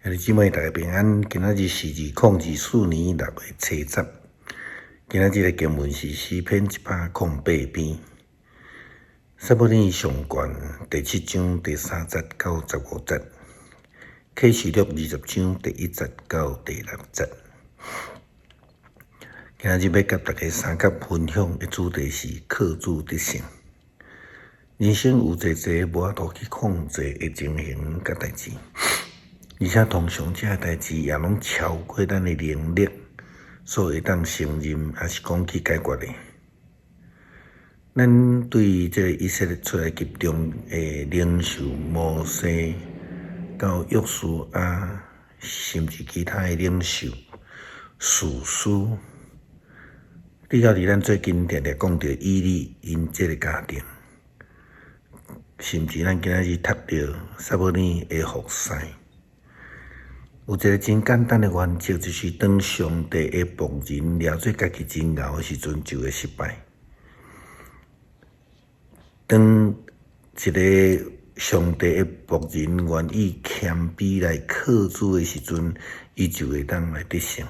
兄弟姊妹，大家平安。今仔日是2024年6月初10。今仔日的經文是詩篇108篇。撒母耳上卷第七章第三節到15節，啟示錄20章第1節到第6節。今仔日欲佮大家相佮分享的主題是靠主得勝。人生有濟濟無法度去控制的情形佮代誌，而且通常這个代誌也攏超過咱的能力所會當承認，抑是講去解決的。咱對這个以色列出埃及中的領袖摩西到約書亞，甚至其他的領袖、士師，直到佇咱最近定定講著以利𪜶這个家庭，甚至咱今仔日讀著撒母耳的服侍，有一个真簡單的原則，就是當上帝的僕人掠做家己真𠢕的時陣，就會失敗。當一个上帝的僕人願意謙卑來靠主的時陣，伊就會當來得勝。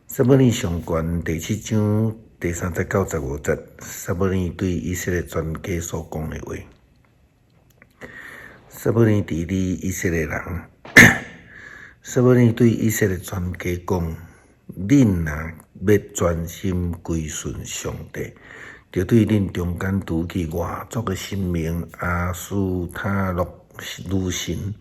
撒母耳上卷第七章第三節到15節，撒母耳對以色列全家所講的話。撒母耳治理以色列人，撒母耳對以色列全家講：恁若欲專心歸順上帝，就對恁中間除去外族的神明亞斯他錄女神，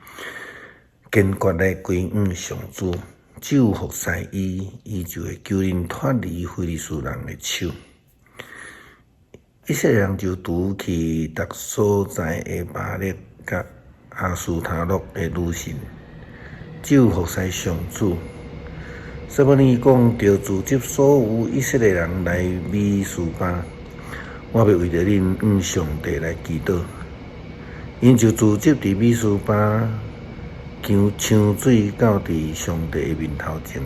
堅決來歸向上主。只有服侍伊，伊就會救恁脫離非利士人的手。以色列人就除去逐所在的巴力佮亞斯他錄的女神，只有服侍上主。撒母耳講，著聚集所有以色列人來米斯巴，我欲為著恁向上帝來祈禱。𪜶就聚集佇米斯巴，將搶水倒佇上帝的面頭前。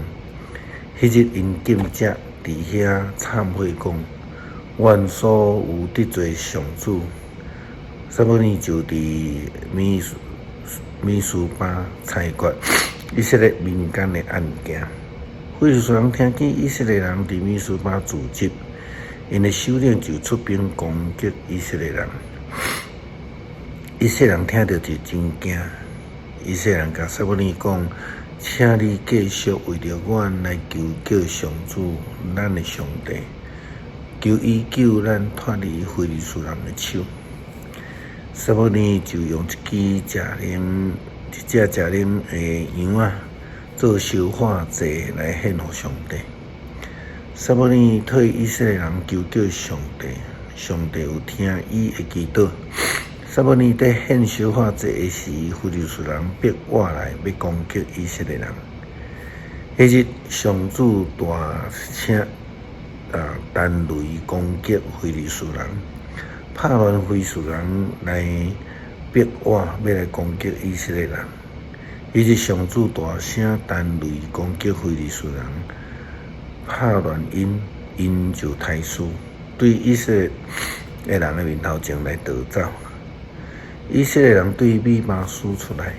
彼日𪜶禁食，佇遐懺悔講：阮所有得罪上主。撒母耳就佇米斯巴裁決以色列民間的案件。非利士人聽見以色列人佇米斯巴聚集，𪜶的首領就出兵攻擊以色列人。以色列人聽著就真驚。以色列人共撒母耳講：請你繼續為著阮來求告上主，咱的上帝，求伊救咱脫離非利士人的手。撒母耳就用一支食奶、一隻食奶的羊仔做燒化祭來獻予上帝。撒母耳替以色列人求告上帝，上帝有聽伊的祈禱。撒母耳佇獻燒化祭的時，非利士人逼倚來欲攻擊以色列人。彼日上主大聲啊，彈雷攻擊非利士人，拍亂非利士人來逼倚欲來攻擊以色列人。彼日上主大聲彈雷攻擊非利士人，拍亂𪜶，𪜶就刣死，對以色列的人的面頭前來逃走。以色列人對米瑪斯出來，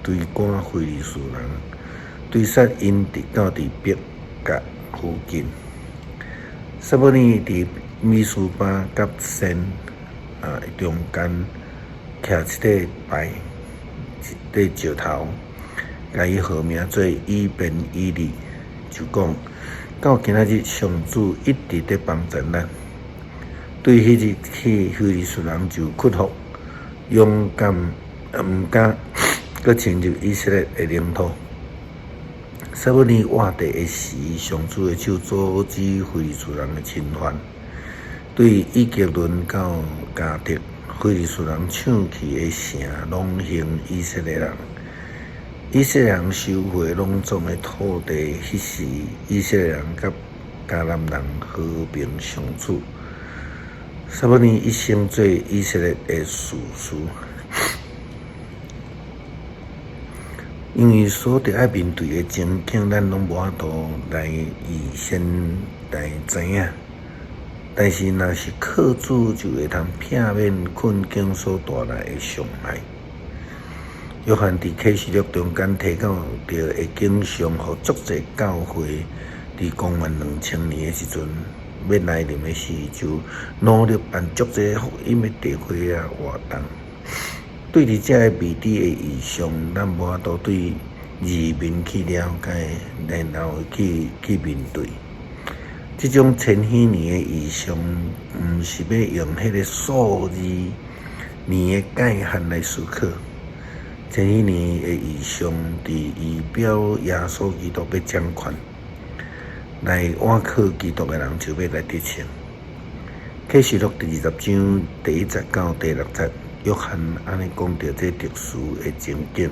追趕非利士人，追殺𪜶直到佇伯甲附近。撒母耳佇米斯巴佮善啊中間徛一塊牌，一塊石頭，共伊號名做以便以利，就講到今仔日上主一直佇幫助咱。對彼日起，非利士人就屈服。勇敢，毋敢閣侵入以色列的領土。撒母耳活地的時，上主的手阻止非利士人的侵犯。對以革倫到迦特，非利士人搶去的城，攏還以色列人。以色列人收回攏總的土地，彼時以色列人佮迦南人和平相處。撒母耳一生做以色列的士師，因為所著愛面對的情景，咱攏無法度來預先來知影。但是，若是靠主，就會通避免困境所帶來的傷害。約翰佇啟示錄中間提到著的景象，予足濟教會佇公元2000年的時陣欲來臨的時，就努力辦足濟福音的聚會啊活動。對佇這个未知的異象，咱無法度對字面去了解，然後去面對。這種千禧年的異象，毋是欲用彼个數字年的界限來思考。千禧年的異象，佇預表耶穌基督欲掌權，來倚靠基督的人就欲來得勝。啟示錄第20章第1節到第6節，約翰按呢講著這特殊的情景。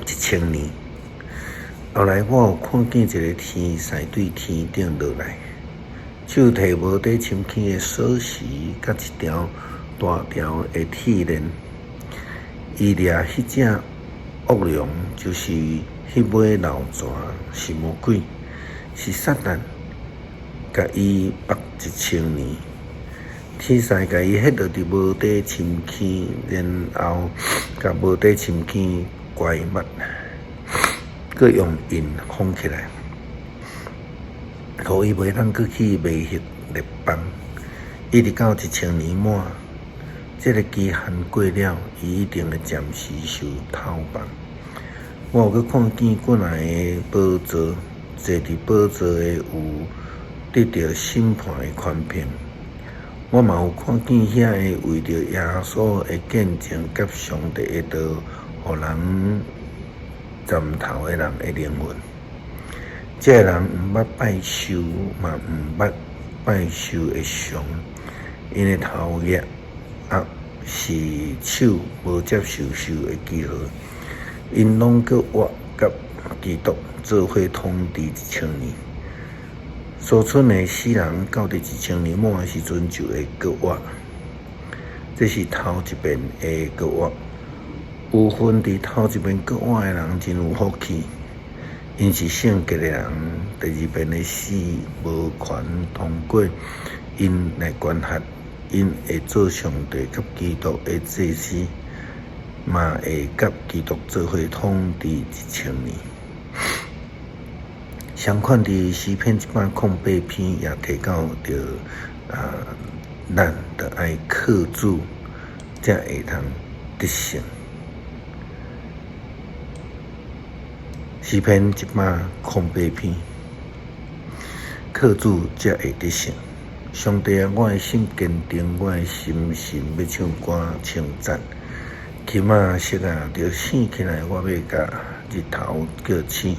1000年後來，我有看見一个天使對天頂落來，手提無底深坑的鎖匙，佮一條大條的鐵鏈。伊掠彼隻惡龍，就是彼尾老蛇，是魔鬼，是撒旦，共伊縛一千年。天使共伊彼落佇無底深坑，然後共無底深坑關密，閣用印封起來，予伊袂當閣去迷惑列邦，一直到一千年滿。這个期限過了，伊一定會暫時受透放。我有閣看見幾若个寶座，坐佇寶座的有得著審判的權柄。我嘛有看見遐个為著耶穌的見證佮上帝的道，予人斬頭的人的靈魂。這个人毋捌拜獸，嘛毋捌拜獸的像，𪜶的頭額抑是手無接受獸的記號，𪜶攏閣活佮基督做伙統治一千年。所賰的死人到佇一千年滿的時陣就會閣活，這是頭一遍的閣活。有份佇頭一遍閣活的人真有福氣，𪜶是聖潔的人。第二遍的死無權通過𪜶來管轄。𪜶會做上帝佮基督的祭司，嘛會佮基督做伙統治一千年。相款佇詩篇108篇也提到著啊，咱著愛靠主，才會通得勝。詩篇一百空八篇，靠主才會得勝。上帝啊，我的心堅定，我的心神欲唱歌稱讚。琴仔瑟啊，著醒起來，我欲共日頭叫醒。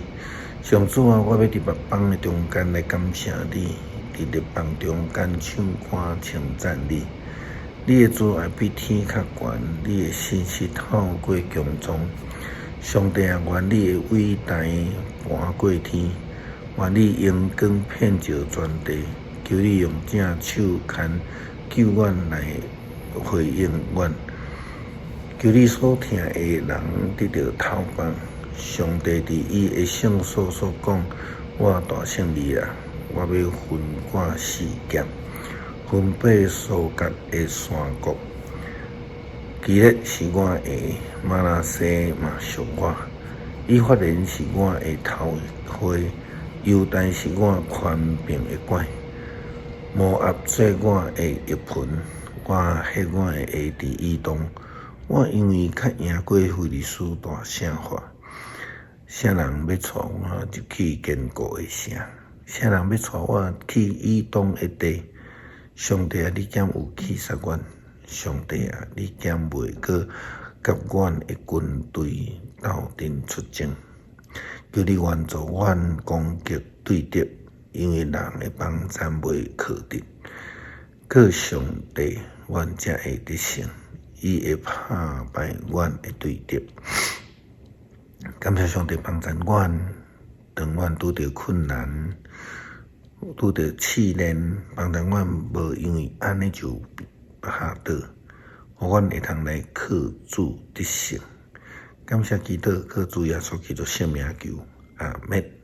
上主啊，我欲佇別邦的中間來感謝你，佇列邦中間唱歌稱讚你。你的慈愛比天較懸，你的信實透過穹蒼。上帝啊，願你的偉大盤過天，願你榮光遍照全地。求你用正手牽救阮來回應阮。求你所疼的人得著透放。上帝佇伊的聖所所講：我大勝利啊！我欲分割示劍，分配疏割的山谷。基列是我的，瑪拿西嘛屬我。以法蓮是我的頭花，猶大是我權柄的拐。摩押做我的浴盆，我歇我的鞋佇以東。我因為較贏過非利士大勝法。啥人欲帶我入去堅固的城？啥人欲帶我去以東的地？上帝啊，你敢有棄殺阮？上帝啊，你敢袂閣佮阮的軍隊鬥陣出征？求你援助阮攻擊對敵，因為人的幫贊袂可得。靠上帝，阮才會得勝。伊會拍敗阮的對敵。感謝上帝幫贊阮，當阮拄著困難、拄著試煉，幫贊阮無因為按呢就趴倒，予阮會通來靠主得勝。感謝基督，靠主耶穌基督聖名求，阿們。